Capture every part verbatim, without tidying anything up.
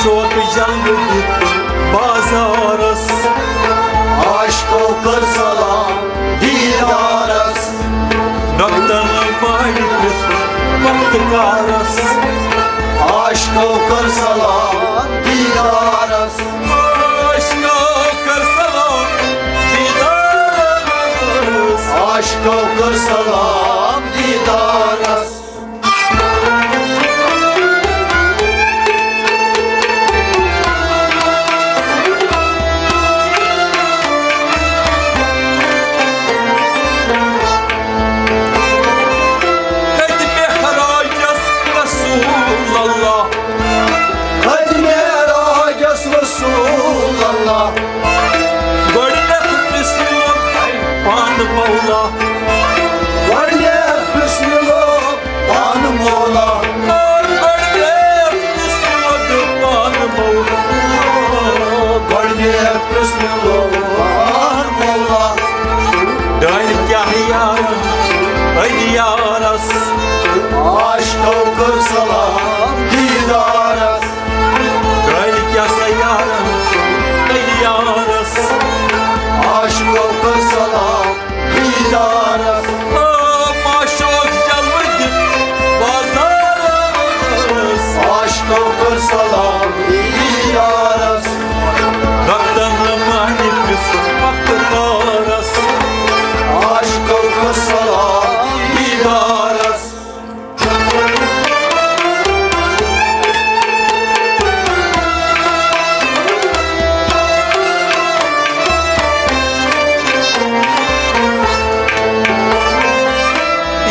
وقت جلوٕ دِتھ بازارس۔ عاشقو کٔر سلام دیٖدارس۔ نۄقطن پرِ پرٛژھ وقت کارس۔ عاشقو کٔر سلام دیٖدارس۔ عاشقو کٔر سلام دیٖدارس۔ عاشقو کٔر سلام دیٖدارس۔ کھٔتۍ معراجس رسول اللہ۔ کھٔتۍ معراجس رسول اللہ۔ گۄڈٕنیتھ پرٛژھنووُکھ پانہٕ مولا۔ گۄڈٕنیتھ پرٛژھنووُکھ پانہٕ مولا۔ گۄڈٕنیتھ پرٛژھنووُکھ پانہٕ مولا۔ گۄڈٕنیتھ پرٛژھنووُکھ پانہٕ مولا۔ ڈٲلۍ کیٛاہ یارن أدۍ یارس۔ عاشقو کٔر سلام دیٖدارس۔ ڈٲلۍ کیٛاہ سا یارن أدۍ یارس۔ عاشقو کٔر سلام دیٖدارس۔ آ، معشوق جلوٕ دِتھ بازارس۔ عاشقو کٔر سلام دیٖدارس۔ وقتن مانہِ پرٛژھ وقت کارس۔ عاشقو کٔر سلام دیٖدارس۔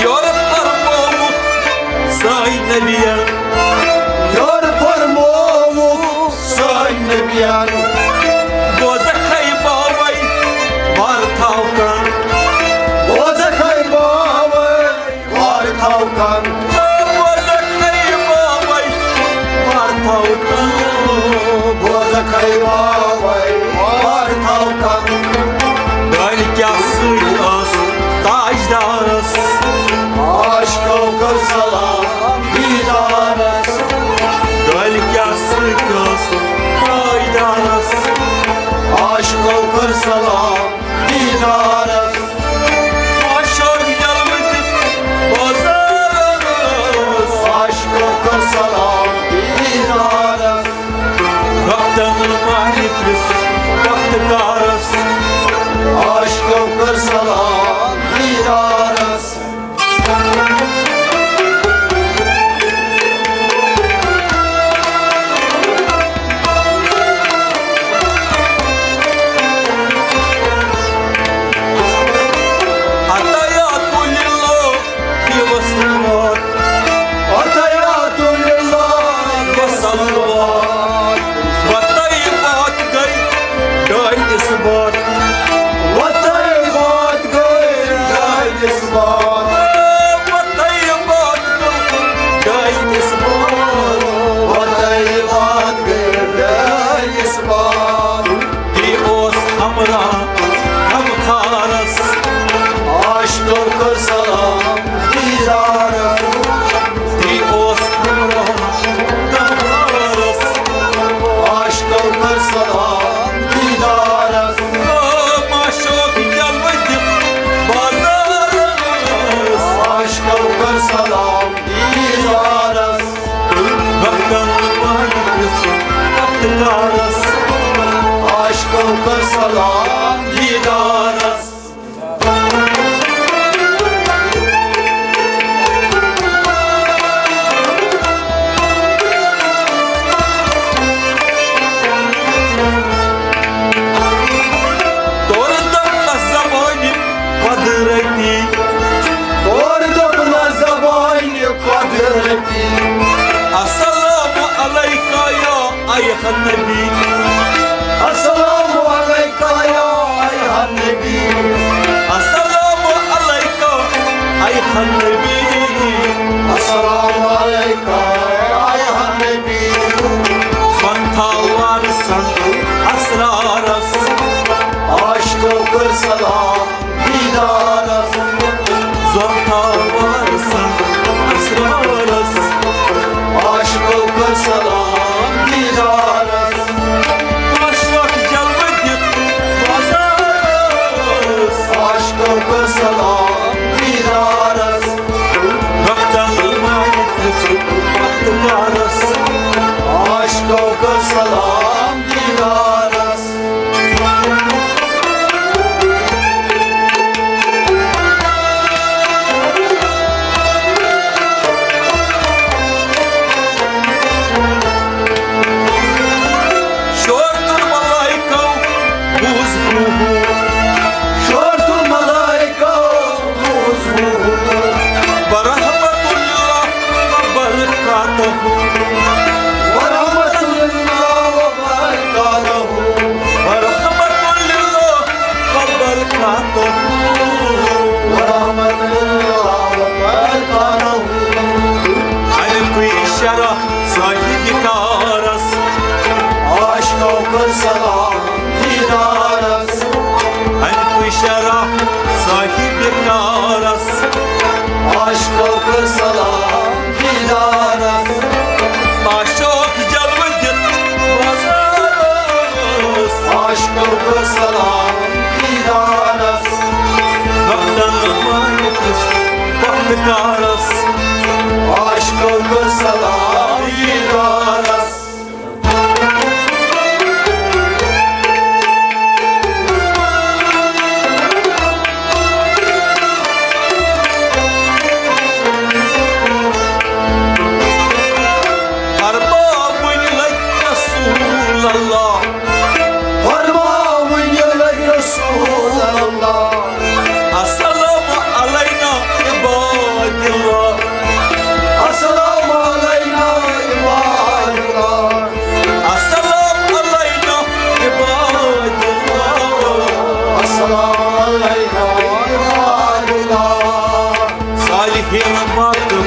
یورٕ فرمووُکھ سٲنۍ نبیَن۔ یورٕ فرمووُکھ سٲنۍ نبیَن۔ دوزخے باوَے وارٕ تھاو کَن۔ دوزخے باوَے وارٕ تھاو کَن۔ دوزخے باوَے وارٕ تھاو کَن۔ دوزخے باوَے وارٕ تھاو کَن۔ ڈٲلۍ کیٛاہ سۭتۍ ٲس تاجدارس۔ عاشقو کٔر سلام دیٖدارس۔ ڈٲلۍ کیٛاہ سۭتۍ ٲس تاجدارس۔ عاشقو کٔر سلام دیٖدارس۔ عاشق جلوٕ دِتھ بازارس۔ عاشقو کٔر سلام دیٖدارس۔ وقتن مانہِ پرٛژھ وقت کارس۔ عاشقو کٔر سلام دیٖدارس۔ عطیات للہ۔ یہِ اوس نہٕ وات۔ عطیات للہ یہِ اوس نہٕ وات۔ وطیبات گٔے ڈٲلۍ اِثبات۔ وطیبات گٔے ڈٲلۍ اِثبات۔ وطیبات گٔے ڈٲلۍ اِثبات۔ وطیبات گٔے ڈٲلۍ اِثبات۔ یہِ اوس ہمراہ غمخارس۔ عاشقو کٔر سلام دیٖدارس۔ یہِ اوس ہمراہ غمخارس۔ عاشقو کٔر سلام دیٖدارس۔ او معشوق جلوٕ دِتھ بازارس۔ عاشقو کٔر سلام دیٖدارس۔ وقتن پرٛژھ وقت کارس۔ عاشقو کٔر سلام دیٖدارس۔ تورٕ دوٚپنس زبانہِ قۄدرتی۔ تورٕ دوٚپنس زبانہِ قۄدرتی۔ السلام علیکہ یا ایھا النبی۔ السلام علیکہ یا ایھا النبی۔ السلام علیکہ ایھا النبی۔ السلام علیکہ ایھا النبی۔ زۄن تھاو وارثن اسرارس۔ عاشقو کٔر سلام دیٖدارس۔ زۄن تھاو وارثن اسرارس۔ عاشقو کٔر سلام دیٖدارس۔ کٔر سلام دیدارس۔ شور تُل ملائکو بوٗز روحو۔ شور تُل ملائکو بوٗز روحو۔ ورحمت اللہ وبرکاتہ۔ ورحمت اللہ وبرکاتہ۔ ورحمت اللہ وبرکاتہ۔ ورحمت اللہ وبرکاتہ۔ اَمہِ کُے شرح صاحب کارس۔ عاشقو کٔر سلام دیدارس۔ اَمہِ کُے شرح صاحب کارس۔ عاشقو کٔر سلام دیدارس۔ عاشق جلوٕ دِتھ بازارس۔ عاشقو کٔر سلام دیدارس۔ وقتن مٲنِتھ وقت کارس۔ عاشقو کٔر سلام دیدارس۔ فرماوٕنۍ لگہِ رسول اللہ۔ فرماوٕنۍ لگہِ رسول اللہ۔ السلام علینا عباد اللہ۔ السلام علینا عباد اللہ۔ السلام علینا عباد اللہ۔ السلام علینا عباد اللہ۔ صالحین واتہٕ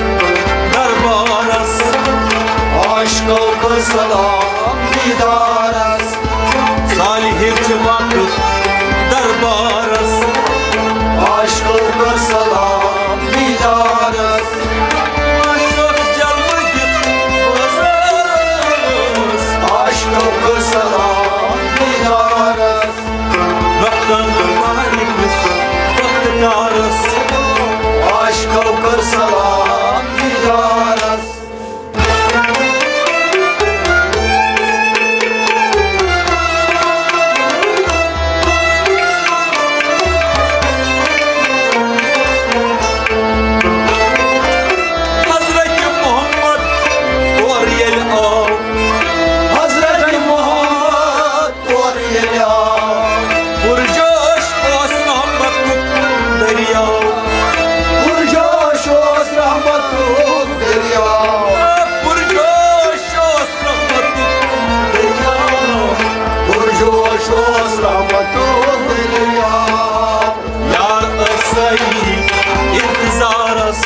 دربارس۔ عاشقو کٔر سلام دیدارس۔ صالحین چھِ واتہٕ دربارس۔ عاشقو کٔر سلام دیدارس۔ عاشق جلوٕ دِتھ بازارس۔ عاشقو کٔر سلام دیدارس۔ وقتن مالکس وقت کارس۔ عاشقو کٔر سلام دیدارس۔ حضرت محمد اور ییٚلہِ آو۔ حضرت محمد تورٕ ییٚلہِ آو۔ پُرجوش اوس رحمتُک دٔریاو۔ پُرجوش اوس رحمتُک دٔریاو۔ پُرجوش اوس رحمتُک دٔریاو۔ پُرجوش اوس رحمتُک دٔریاو۔ یار ٲسۍ سٲری انتظارس۔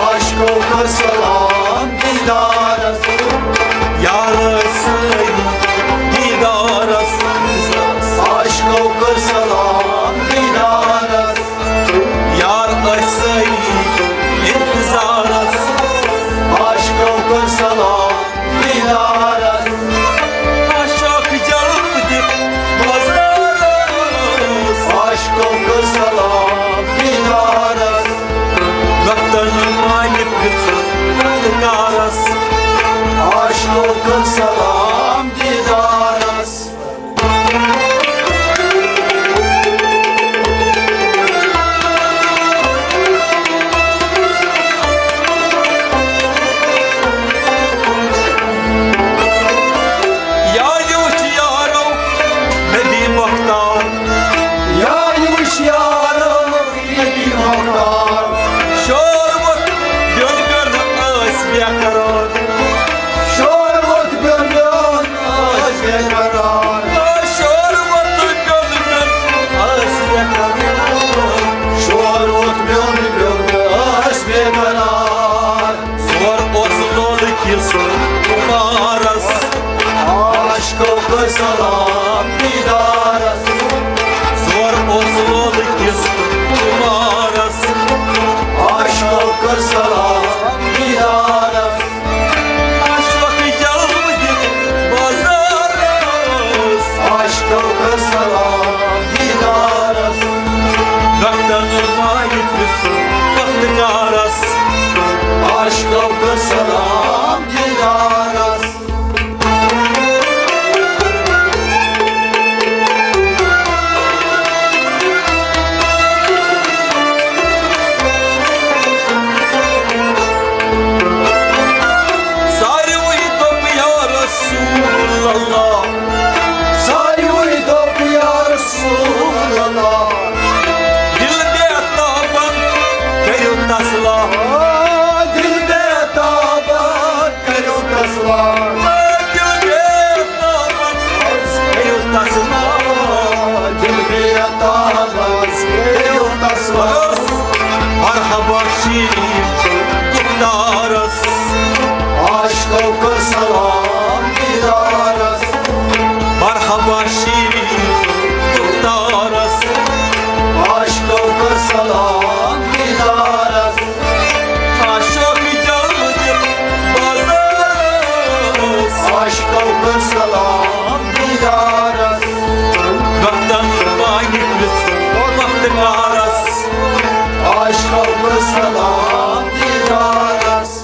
عاشقو کٔر سلام دیدارس۔ یار ٲسۍ سٲری دیدارس۔ عاشقو کٔر سلام دیدارس۔ یار ٲسۍ سٲری انتظارس۔ عاشقو کٔر سلام دیدارس۔ عاشق جلوٕ دِتھ بازارس۔ عاشقو کٔر سلام دیدارس۔ وقتن مالکس وقت کارس۔ عاشقو کٔر سلام دیدارس۔ یا یہِ وٕچھ یارو نبی مختار۔ یا یہِ وٕچھ یارو نبی مختار۔ شور ووٚتھ بیوٚن بیوٚن ٲسۍ بے قرار۔ شور ووٚتھ بیوٚن بیوٚن ٲسۍ بے قرار۔ شور ووٚتھ بیوٚن بیوٚن ٲسۍ بے قرار۔ شور ووٚتھ بیوٚن بیوٚن ٲسۍ بے قرار۔ زور اوس لولہٕ کِس خُمارس۔ عاشقو کٔر سلام دیدارس۔ زور اوس لولہٕ کِس خُمارس۔ عاشقو کٔر سلام دیدارس۔ عاشق جلوٕ دِتھ بازارس۔ عاشقو کٔر سلام دیدارس۔ وقتن مالکس وقت کارس۔ عاشقو کٔر سلام دیدارس۔ عاشقو کٔر سلام دیدارس۔ وقتن وانہِ پرٛژھ وقت کارس۔ عاشقو کٔر سلام دیدارس۔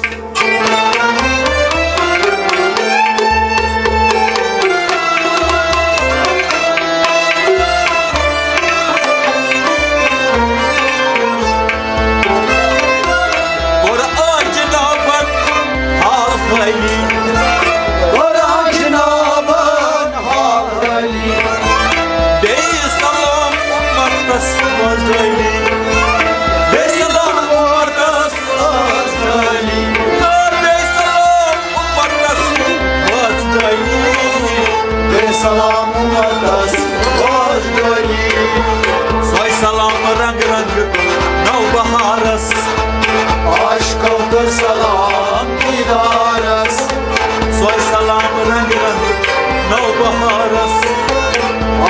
قرآن جنابن حال خٲلی۔ قرآن جنابن حال خٲلی۔ بیٚیہِ سلام امتس منٛز ڈٲلی۔ بیٚیہِ سلام امتس منٛز ڈٲلی۔ بیٚیہِ سلام امتس منٛز ڈٲلی۔ بیٚیہِ سلام امتس منٛز ڈٲلی۔ سۄے سلام رنگ رنگ نو بہارس۔ عاشقو کٔر سلام دیدارس۔ سۄے سلام رنگ رنگ نو بہارس۔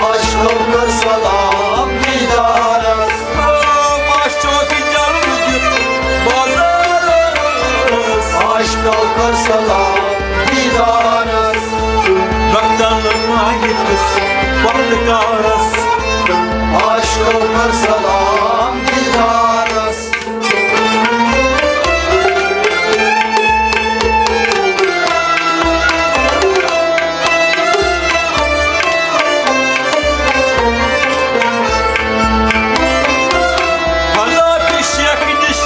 عاشقو کٔر سلام دیدارس۔ ماشوق جلوٕ دِتھ بازارس۔ عاشقو کٔر سلام دیدارس۔ رفتن مانگتس وقت کارس۔ عاشقو کٔر سلام دیدارس۔ پناہ شیخ نِش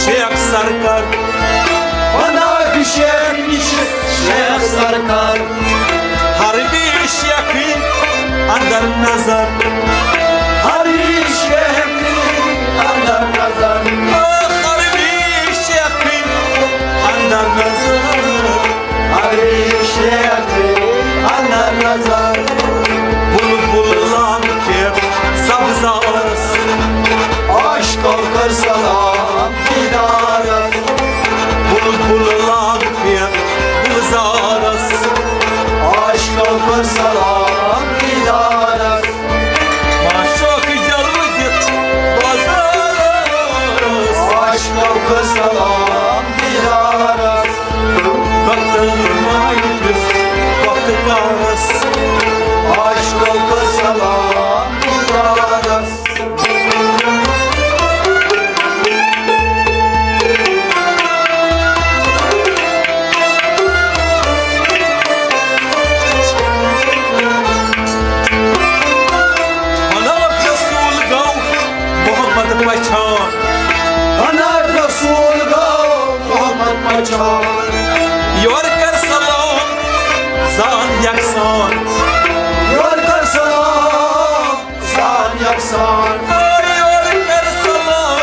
شیخ سرکار۔ پناہ شیخ نِش شیخ سرکار۔ ہر بیش شیخی اندر نظر۔ ہر بیش شیخی اندر نظر۔ ہر بیش شیخی اندر نظر۔ ہر بیش شیخی اندر نظر۔ بلبل لال کے سبزارس۔ عاشقو کر سلام دیدارس۔ بلبل لال کے گلزارس۔ عاشقو کر سلام دیدارس۔ معشوق جلوٕ دِتھ بازارس۔ عاشقو کر سلام دیدارس۔ وقتن مایِس وقت کارس۔ عاشقو کر سلام دیدارس۔ پناہ رسول گو محمد پچھان۔ پناہ رسول گو محمد پچھان۔ یور کر سلام زان یکسان۔ یور کر سلام زان یکسان۔ یور کر سلام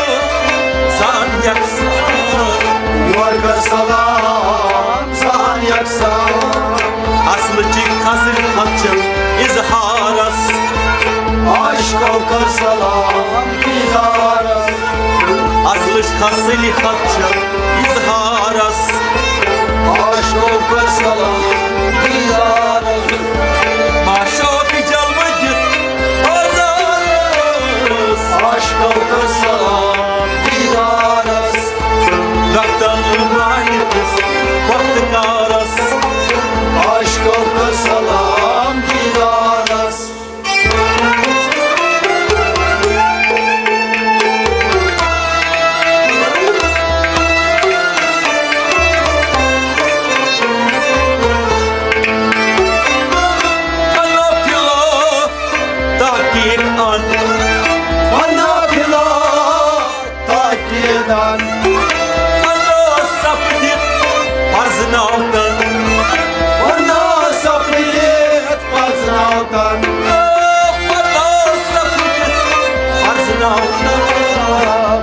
زان یکسان۔ یور کر سلام زان یکسان۔ اصل چی خاصل حق چل اظہارس۔ عاشقو کر سلام دیدارس۔ اصل خاصل حق چل اظہارس۔ عاشقو کر سلام دیدارس۔ معشوق جلوٕ دِتھ بازارس۔ عاشقو کر سلام دیدارس۔ رفتن مایتس وقت کارس۔ عاشقو کر سلام دیدارس۔ فنا فلا تاکید ان۔ فنا فلا تاکیدن۔ فنا سپدِتھ پرزناوتن۔ فنا سپدِتھ پرزناوتن۔ فنا سپدِتھ پرزناوتن۔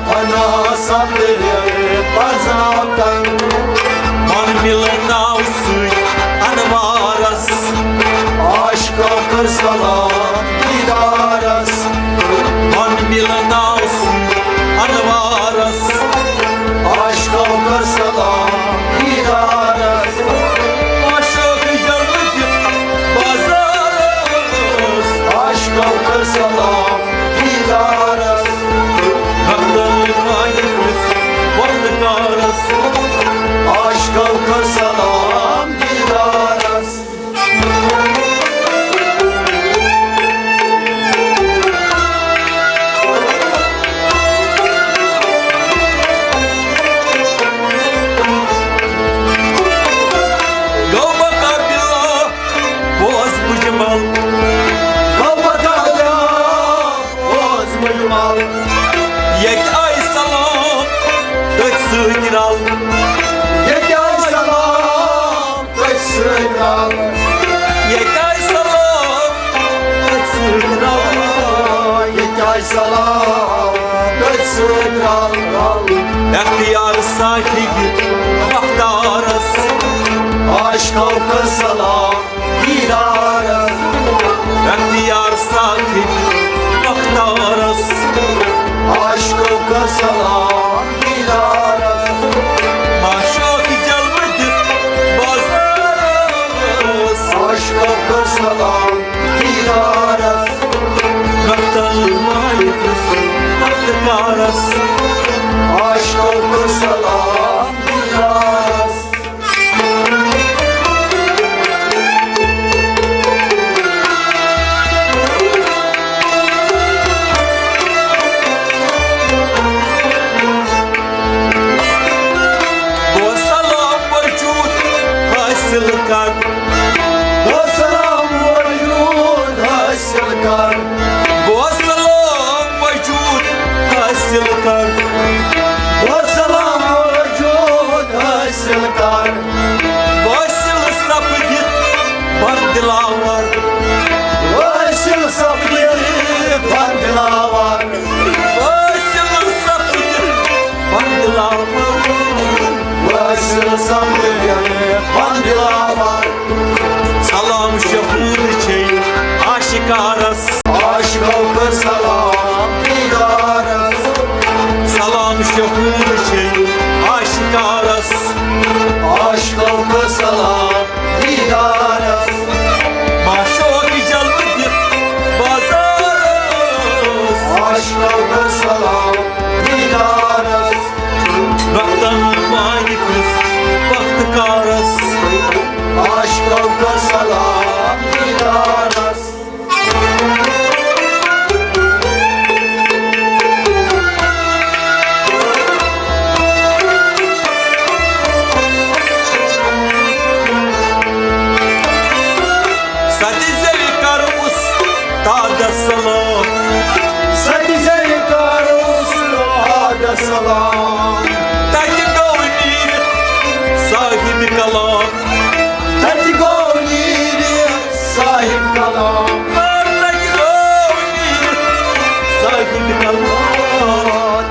فنا سپدِتھ پرزناوتن۔ من مِلناو سۭتۍ انوارس۔ عاشقو کر سلام دیدارس۔ من مِلناو سۭتۍ انوارس۔ عاشقو کر سلام دیدارس۔ عاشق جلوٕ دِتھ بازارس۔ عاشقو کر سلام دیدارس۔ وقتن مایِس وقت کارس۔ عاشقو کر سلام سلام گژھِ درٛال اختیار صاحب مختارس۔ عاشقو کٔر سلام دیدارس۔ اختیار صاحب مختارس۔ عاشقو کٔر سلام دیدارس۔ معشوق جلوٕ دِتھ بازارس۔ عاشقو کٔر سلام دیدارس۔ مقتل مالکس مقتکارس۔ عاشقو کٔر سلام دیدارس۔ بہٕ سلام وجود حٲصِل کر۔ بہٕ سلام وجود حٲصِل کر۔ بہٕ سلام وجود حٲصِل کر۔ بہٕ سلام وجود حٲصِل کر۔ وٲصِل سپدِتھ بر دلاور۔ وٲصِل سپدِتھ بر دلاور۔ وٲصِل سپدِتھ بر دلاور۔ وٲصِل سپدِتھ بر دلاور۔ سلام شہود چھے آشکارس۔ عاشقو کٔر سلام دیدارس۔ سلام شہود چھے آشکارس۔ عاشقو کٔر سلام دیدارس۔ معشوق جلوٕ دِتھ بازارس۔ عاشقو کٔر سلام دیدارس۔ وقتن مالکس بختکارس۔ عاشقو کٔر سلام دیدارس۔ ستہِ زیوِ کر اُستادس سلام۔ ستہِ زیوِ کر اُستادس سلام۔ تتہِ گوٚو نیٖرِتھ صاحب کلام۔ تتہِ گوٚو نیٖرِتھ صاحب کلام۔ تتہِ گوٚو نیٖرِتھ صاحب کلام۔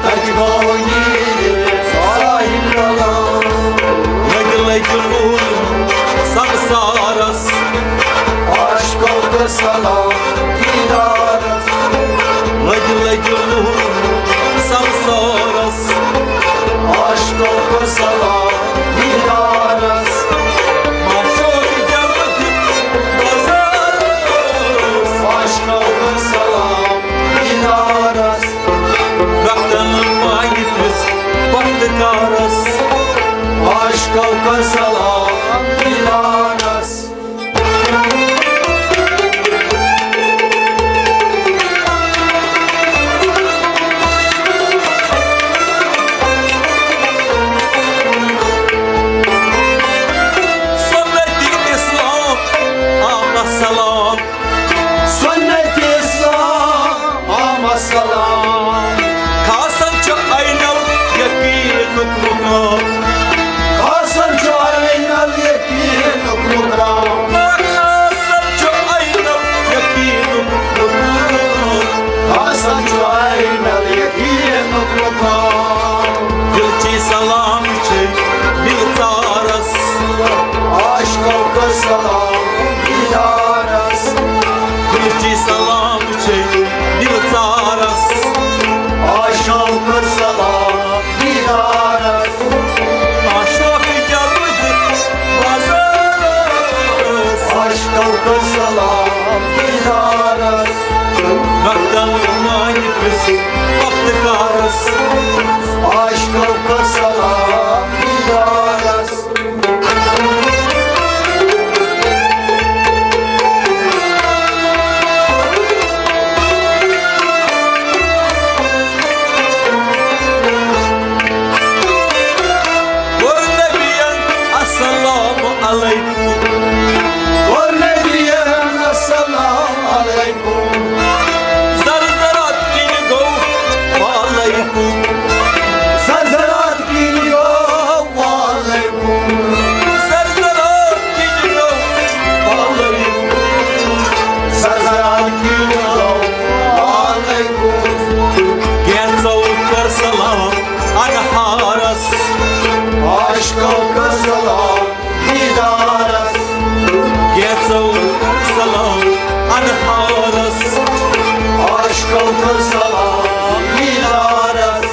تتہِ گوٚو نیٖرِتھ صاحب کلام۔ لگہِ لگہِ نوٗر سمسارس۔ عاشقو کٔر سلام دیدارس۔ لگہِ لگہِ نوٗر سمسارس۔ عاشقو کٔر سلام دیدارس۔ معشوق جلوٕ دِتھ بازارس۔ عاشقو کٔر سلام دیدارس۔ رفتن مالکس بختکارس۔ عاشقو کٔر سلام دیدارس۔ سنت اسلام آمد سلام۔ سنت اسلام آمد سلام۔ کھسان چھُ عین الیقینُک مقام۔ کھسان چھُ عین الیقینُک مقام۔ کھسان چھُ عین الیقینُک مقام۔ کھسان چھُ عین الیقینُک مقام۔ دِلچی سلام چھِ دِلژارس۔ عاشقو کٔر سلام دیدارس۔ دِلچی سلام چھِ دِلژارس۔ عاشقو کٔر سلام دیدارس۔ عاشق جلوٕ دِتھ بازارس۔ عاشقو کٔر سلام دیدارس۔ وقتن مالکس بختکارس۔ عاشقو کٔر سلام دیدارس۔ کوٚر نبیَن السلام علیکم۔ کوٚر نبیَن السلام علیکم۔ زرزرات کِنۍ گوٚو وعلیکم۔ زرزرات کِنۍ گوٚو ہارس، عاشقو کٔر سلام دیدارس۔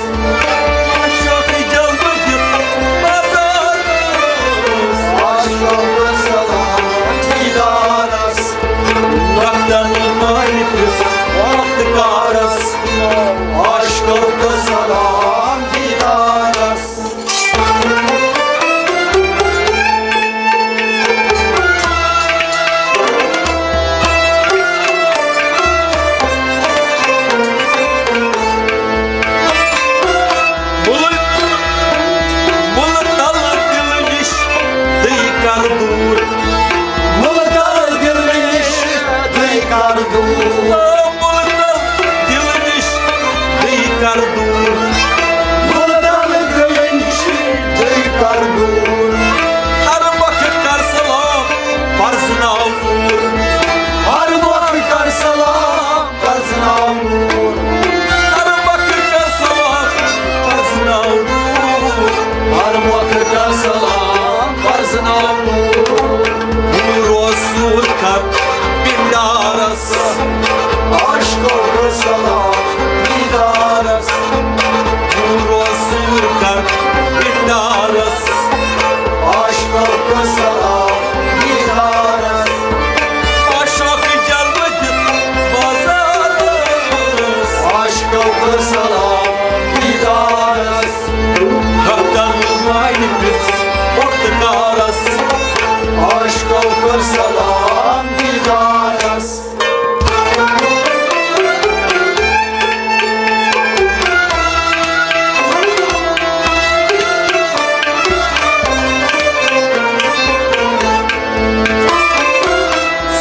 عاشق جلوٕ دِتھ بازارس، عاشقو کٔر سلام دیدارس۔ وقتن مٲلکس وقت کارس، عاشقو کٔر سلام دیدارس۔ بُلہٕ، بُلہٕ تَلہٕ دِلہٕ نِش دٕے کَر دوٗر۔ بُلہٕ تَلہٕ دِلہٕ نِش دٕے کَر دوٗر۔ آ، بُلہٕ تَلہٕ دِلہٕ نِش دٕے کَر دوٗر۔ بُلہٕ تَلہٕ دِلہٕ نِش دٕے کَر دوٗر۔ ہر وقت کَر سلام پرزناو نوٗر۔ ہر وقت کر سلام پرزناو نوٗر۔ ہر وقت کر سلام پرزناو نوٗر۔ ہر وقت کر سلام پرزناو نوٗر۔ روز سوٗر کر پِنڈارس۔ عاشقو کر سلام دیدارس۔ روز سوٗر کر پِنڈارس۔ عاشقو کر سلام دیدارس۔ عاشق جلوٕ دِتھ بازارس۔ عاشقو کٔر سلام دیدارس۔ وقتن مٲلکس وقت کارس۔ عاشقو کٔر سلام دیدارس۔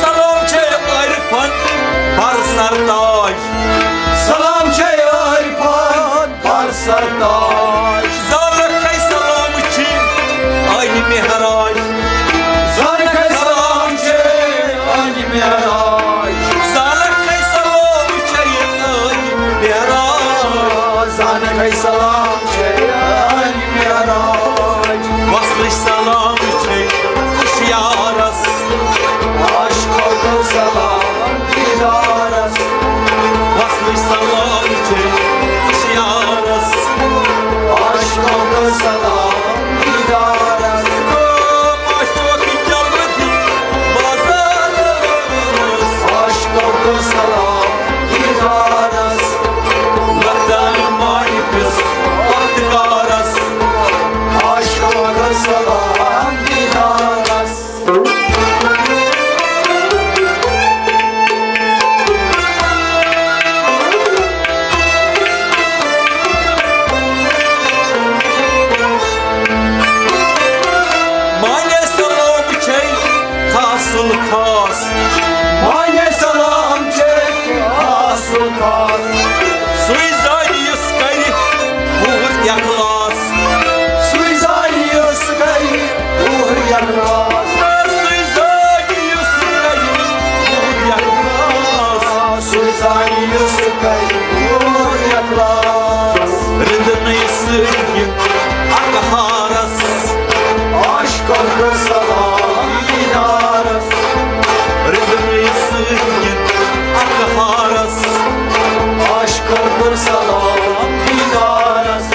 سلام چھے عارفن بر سرتاج۔ سلام چھے عارفن بر سرتاج۔ زانکھ ہے سلام چھے عٲلِ معراج۔ زانکھ ہے سلام چھے عٲلِ معراج۔ زانکھ ہے سلام چھے عٲلِ معراج۔ زانکھ ہے سلام چھے عٲلِ معراج۔ وصلٕچ سلام چھے ہوشیارس۔ عاشقو کٔر سلام دیدارس۔ وصلٕچ سلام چھے ہوشیارس۔ عاشقو کٔر سلام دیدارس۔ عاشق جلوٕ دِتھ بازارس۔ عاشقو کٔر سلام دیدارس۔ وقتن مٲلکس وقت کارس۔ عاشقو کٔر سلام دیدارس۔ مانے سلام چھے خاص الخاص۔ مانے سلام چھے خاص الخاص۔ سُے زانہِ یُس کرِ پوٗرٕ اخلاص۔ سُے زانہِ یُس کرِ پوٗرٕ اخلاص۔ سُے زانہِ یُس کرِ پوٗرٕ اخلاص۔ سُے زانہِ یُس کرِ پوٗرٕ اخلاص۔ رِدنٕے سۭتۍ یہِ اکہارس۔ عاشقو کٔر سلام دیدارس۔ رِدنٕے سۭتۍ یہِ اکہارس۔ عاشقو کٔر سلام دیدارس۔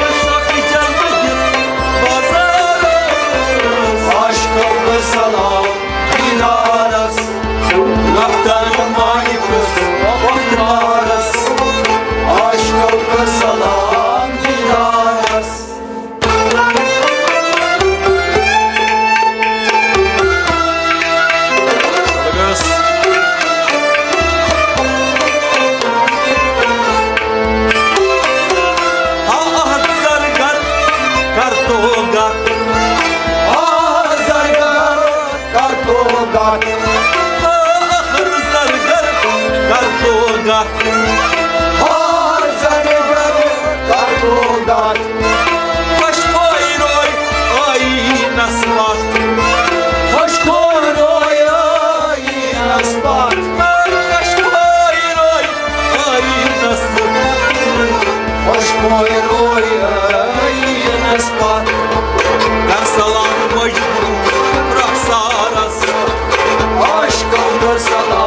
عاشق جلوٕ دِتھ بازارس۔ عاشقو کٔر سلام دیدارس۔ وقتن مٲلکس وقت کارس۔ عاشقو کٔر سلام دیدارس۔ ہا اَتھ زرگر کر تو گت۔ ہا اَتھ زرگر کر تو گت۔ ہا اَتھ زرگر کر تو گت۔ ہا اَتھ زرگر کر تو گت۔ خۄش کویہِ روے ٲییٖنس پتھ۔ خۄش کویہِ روے ٲییٖنس پتھ۔ خۄش کویہِ روے ٲییٖنس پتھ۔ خۄش کویہِ روے ٲییٖنس پتھ۔ کر سلام مجبوٗر رخسارس۔ عاشقو کر سلام